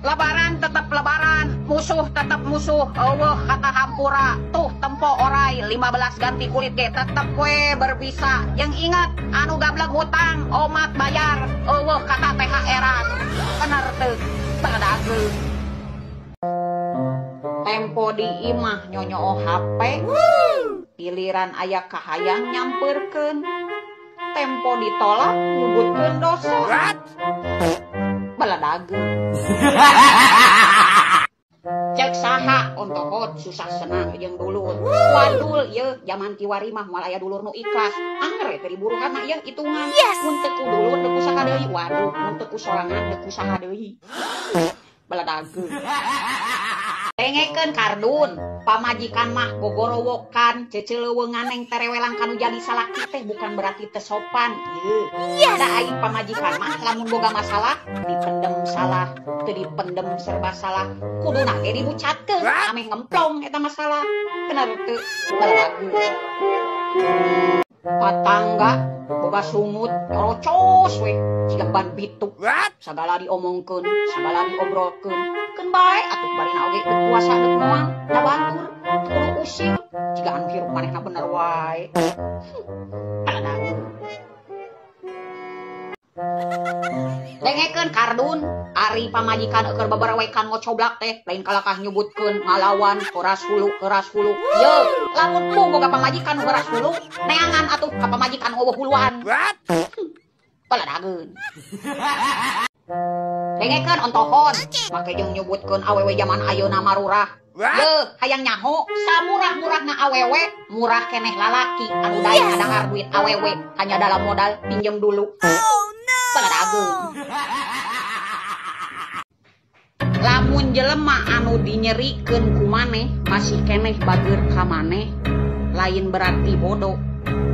Lebaran tetap lebaran, musuh tetap musuh, eueuh kata hampura, tuh tempo orai 15 ganti kulit ge tetep we berbisa. Yang ingat anu gablek hutang, omat bayar, eueuh kata THR-an. Bener teu? Badageun. Tempo di imah nyonyoo HP, giliran aya kahayang nyamperkeun. Tempo ditolak nyebutkeun dosa. Baladageun. Cek saha ontohot susah senang jeung dulur. Wadul yeuh jaman kiwari mah moal aya dulur nu ikhlas. Anger teh diburuhanna yeuh hitungan. Mun teu ku dulur deuk ku saha deui. Waduh, mun teu ku sorangan deuk ku saha deui. Baladageun. Dengekeun kardun, pamajikan mah gogorowokan, cecelewengan neng terewelang kanu jadi salaki teh bukan berarti teu sopan. Yeuh. Yes. Da aing pamajikan mah lamun boga masalah dipendem salah, teu dipendem serba salah, kuduna ge dibucatkeun ameh ngemplong eta masalah. Bener teu? Baladageun. Patangga boga sungut nyerocos we siga ban bituk. Sagala diomongkeun, sagala diobrolkeun. Keun bae atuh barina oge deuk kuasa deuk moal, da batur kudu usil jiga anu hirup manehna bener wae. Baladageun. Dengekeun kardun, ari pamajikan eueur beberewekan ngocoblak teh lain kalakah nyebutkeun ngalawan keras hulu keras hulu. Yeuh, lamun ku boga pamajikan keras hulu, neangan atuh ka pamajikan eueuh huluan. Baladageun. Dengekeun ontohon, make jeung nyebutkeun awewe jaman ayeuna marurah. Yeuh, hayang nyaho, samurah-murahna awewe, murah keneh lalaki anu daek ngadahar duit awewe hanya dalam modal pinjem dulu. Baladageun. Lamun jelema anu dinyerikeun ku maneh masih keneh bageur ka maneh, lain berarti bodoh,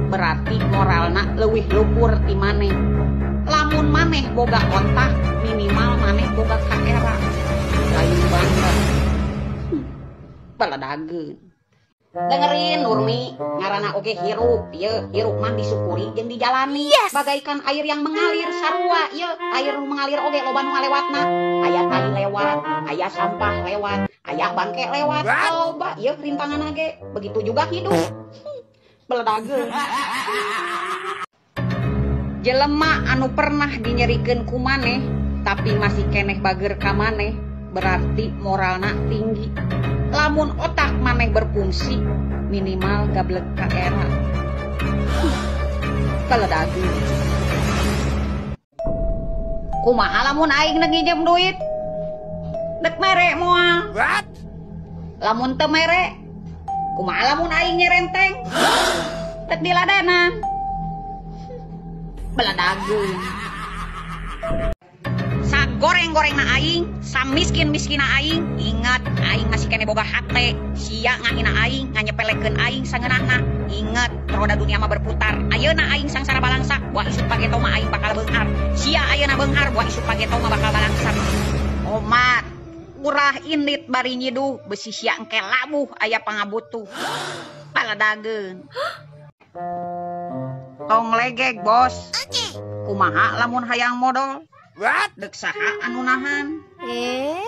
berarti moralna leuwih luhur ti maneh. Lamun maneh boga otak, minimal maneh boga kaera, lain bangga. Baladageun. Dengerin Nurmi, ngaranna oge hirup, yeuh hirup mah disyukuri jeung dijalani. Yes. Bagaikan air yang mengalir sarua, yeuh air nu mengalir oge loba nu ngalewatna. Aya tai lewat, aya sampah lewat, aya bangke lewat, loba yeuh rintanganna ge. Begitu juga hidup. Baladageun. Jelema anu pernah dinyerikeun ku maneh tapi masih keneh bageur ka maneh, berarti moralna tinggi. Lamun otak maneh berfungsi, minimal gablek ka era. Baladageun. Kumaha lamun aing neuk nginjem duit? Dek mere moal. Lamun teu mere, kumaha lamun aing nyerenteng? Dek diladenan. Baladageun. Goreng-gorengna aing, samiskin-miskina aing, ingat aing masih kene boga hate, sia ngahina aing, nganyepelekeun aing sangeunahna. Ingat, roda dunia mah berputar. Ayeuna aing sangsara balangsak, buah isuk pageto mah aing bakal beunghar. Sia ayeuna beunghar, buah isuk pageto mah bakal balangsak. Omat, urah indit bari nyiduh, besi sia engke labuh aya pangabutuh. Baladageun. Tong legeg, bos. Kumaha lamun hayang modol? Dek saha anu nahan?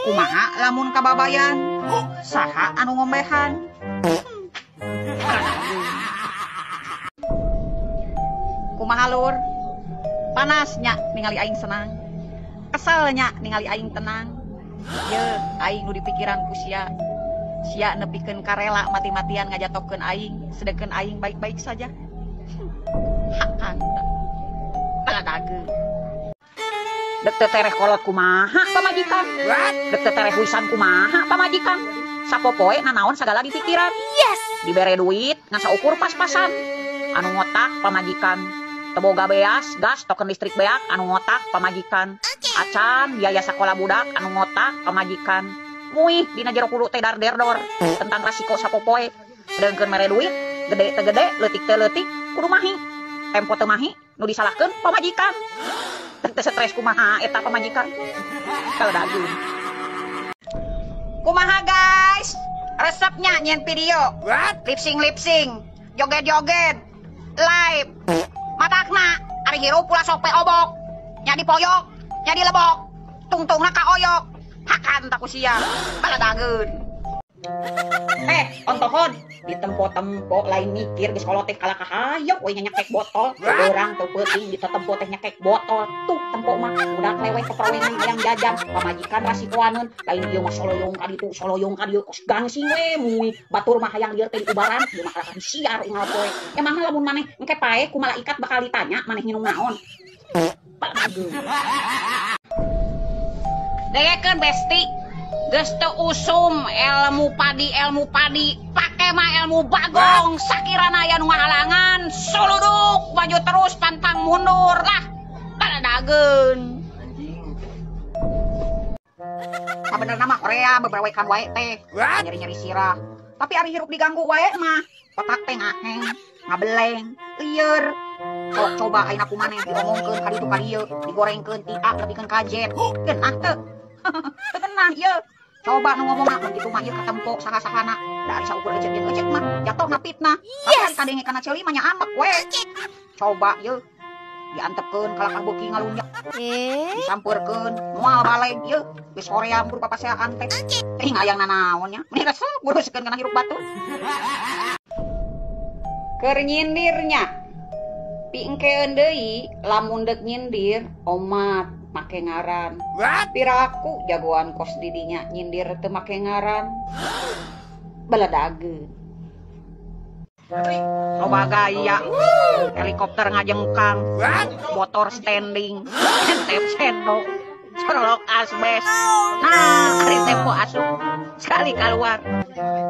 Kumaha lamun kababayan? Saha anu ngombehan? Kumaha lur? Panasnya ningali aing senang. Keselnya ningali aing tenang. Yeuh, aing nu dipikiran ku sia. Sia nepikeun karela mati-matian ngajatokeun aing, sedengkeun aing baik-baik saja. Hakan. Baladageun. Dek teu tereh kolot kumaha pamajikan? Dek teu tereh huisan kumaha pamajikan? Sapopoe nanaon sagala dipikiran. Yes. Dibere duit ngan saukur pas-pasan. Anu ngotak pamajikan. Teu boga beas, gas token listrik beak anu ngotak pamajikan. Acan biaya sakola budak anu ngotak pamajikan. Muih dina jero hulu teh dar-derdor tentang rasiko sapopoe. Sedengkeun mere duit gede teu gede, leutik teu leutik, kudu mahi. Tempo teu mahi, nu disalahkeun pamajikan. Teu stres kumaha eta pamajikan. Baladageun. Kumaha guys? Resepnya nyen video. Lip sync lip sync, joget-joget, live. Matakna ari hirup ulah sok pe obok. Nya dipoyok, nya dilebok. Tungtungna kaoyok. Hakan. ku sia. Baladageun. Ontohon ditempo-tempo lain mikir geus kolot teh kalah kahayok we nyekek botol. Urang teu peuting ditetempo teh nyekek botol. Tuh tempo mah budak leweh keprawenan hayang jajan, pamajikan rasikoaneun, lain ieu mah soloyong ka ditu, soloyong ka dieu kos gangsing we mui. Batur mah hayang lieur teh diubaran, ieu mah kalah disiar unggal poe. Emangna lamun maneh engke pae ku malaikat bakal ditanya maneh nginum naon. Baladageun. Dengekeun besti. Geus teu usum ilmu padi pake mah ilmu bagong sakirana aya nu ngahalangan suluduk maju terus pantang mundur lah baladageun. Sabenerna mah Korea bebrawekan wae teh nyeri-nyeri sirah tapi ari hirup diganggu wae mah otak teh ngaheng ngabeleng lieur. Sok coba ayeuna ku maneh diomongkeun ka ditu ka dieu digorengkeun ti A nepikeun ka Z geunah teu. Teu geunah ieu. Coba nu ngomong mah kitu mah ieu katempo saha-sahana. Da ari saukur ecek jeung ecek mah jatohna fitnah. Yes. Kadenge kana ceuli mah nya amek we. Coba ieu diantepkeun kalakah beuki ngalunjak. Disampeurkeun moal balik ieu geus hoream buru papaseaan teh. Teh hayang nanaon nya. Meni resep nguruskeun kana hirup batur. Keur nyindirnya. Piengkeun deui lamun deuk nyindir omat make ngaran. Piraku jagoan kos didinya nyindir teu make ngaran. Baladageun. Loba gaya, helikopter ngajengkang, motor standing, tep sendok, corolok asbes. Nah, ari tempo asup sekali keluar.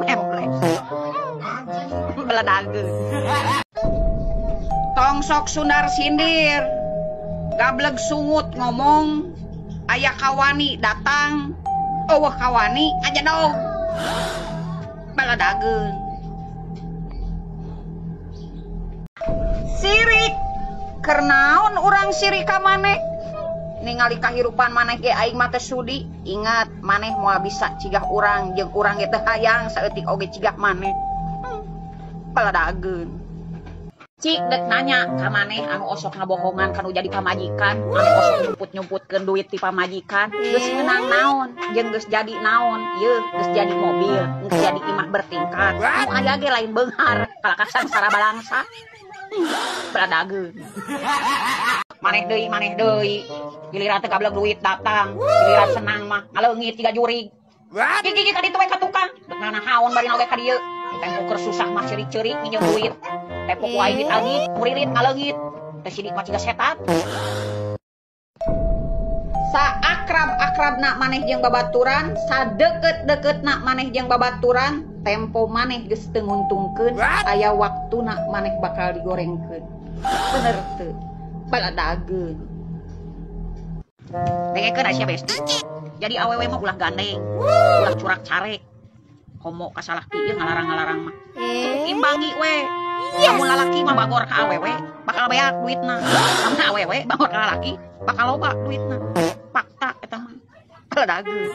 Membles. Baladageun. Tong sok sundar sindir. Gableg sungut ngomong aya kawani datang eueuh kawani aja dong. Baladageun. Sirik keur naon urang sirik ka maneh ningali kahirupan maneh ge aing mah teu sudi. Ingat maneh moal bisa cigah urang jeung urang ge teu hayang saeutik oge cigah maneh. Baladageun. Cik dek nanya ka maneh anu osok ngabohongan kanu jadi pamajikan, anu osok nyumput-nyumputkeun duit ti pamajikan, geus meunang naon, jeung geus jadi naon, yeuh geus jadi mobil, geus jadi imah bertingkat, nu aya ge lain beunghar, kalakah sangsara balangsa. Baladageun. Maneh deui, giliran teu gablek duit datang, giliran senang mah ngaleungit jiga jurig. Gigi ka ditu we ka tukang, dek nanahaon bari oge ka dieu. Tempo keur susah mah ceurik-ceurik nginjem duit. Tempo ku aing ditagih, murilit ngaleungit. Teh sidik mah ciga setan. Saakrab-akrabna maneh jeung babaturan, sadeukeut-deukeutna maneh jeung babaturan, tempo maneh geus teu nguntungkeun, aya waktuna maneh bakal digorengkeun. Bener teu? Baladageun. Dengekeun sia besti. Jadi awewe mah ulah gandeng, ulah curak-carek. Komo ka salaki ieu ngalarang-ngalarang mah. Cukup imbangi we. Lamun lalaki mah bagor ka awewe, bakal beak duitna. Lamun awewe bagor ka lalaki, bakal loba duitna. Fakta eta mah. Baladageun.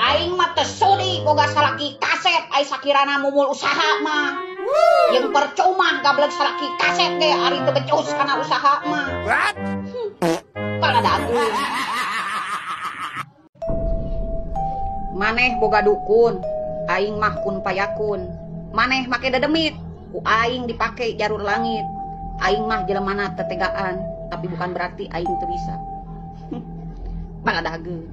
Aing mah teu sudi boga salaki kaset ai sakirana mumul usaha mah. Jeung percuma gablek salaki kaset ge ari teu becus kana usaha mah. Baladageun. Maneh boga dukun, aing mah kun payakun. Maneh make dedemit, ku aing dipake jarur langit. Aing mah jelemana tetegaan, tapi bukan berarti aing teu bisa. Baladageun.